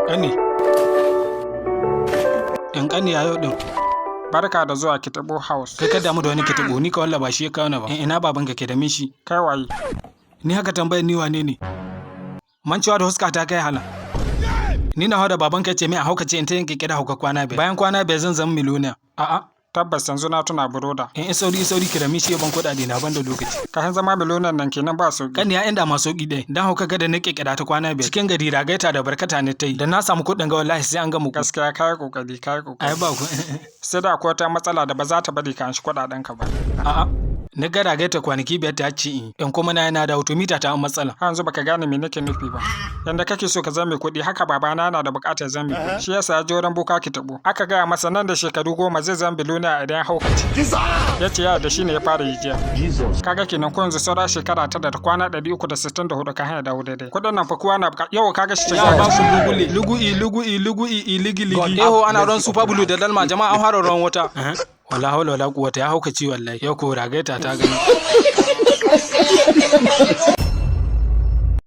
Ƙani. Yan ƙani, ya yau ɗin? Barka da zuwa Kitibo House. Kai ka damu da wani kitibo, ni ka walla ba shi ya kawo ni ba. Ina babanka ke da mishi? Kai waye? Ni haka tambayar ni wane ne? Mancewa da huska ta kai hala. Ni na da babanka ce mai a haukace in ta yanke kira hauka kwana 5. Bayan kwana 5 zan zama miloniya. A'a. Tabbas yanzu na tuna, brother. In sauri sauri kira mishi ya ban kuɗaɗe na, ban da lokaci. Kafin zama miloniyan nan kenan ba sauki. Kan ya inda masu sauki dai. Dan hauka ga da nake kira ta kwana 5. Cikin gari ragaita da barkata ne ta yi. Da na samu kuɗin ga, wallahi sai an gama ku. Gaskiya kai kokari, kai kokari. Ai ba ku. Sai da akwai wata matsala da ba za ta bari ka anshi kuɗaɗen ka ba. A'a. Ni ga ragaita kwanaki 5 ta ci in kuma na yana da mita ta an matsala. Har yanzu baka gane me nake nufi ba. Yanda kake so ka zama mai kuɗi, haka babana na da buƙatar zama mai kuɗi. Shi yasa ya je wurin boka Kitibo. Aka gaya masa nan da shekaru 10 zai zama biloniya idan ya haukace. Ya ce ya da shi ne ya fara yi jiya. Kaga kenan ko yanzu saura shekara 9 da kwana 364 ka hanya dawo daidai. Kuɗin nan fa kowa na buƙata. Yau kaga shi. Ya ba ku lugule lugu'i lugu'i lugu'i iligi ligi. Eho, ana ruwan super blue da dalma, jama'a, an fara ruwan wuta. Wala haula wala quwwata, ya haukace wallahi. Yau ko ragaita ta gani.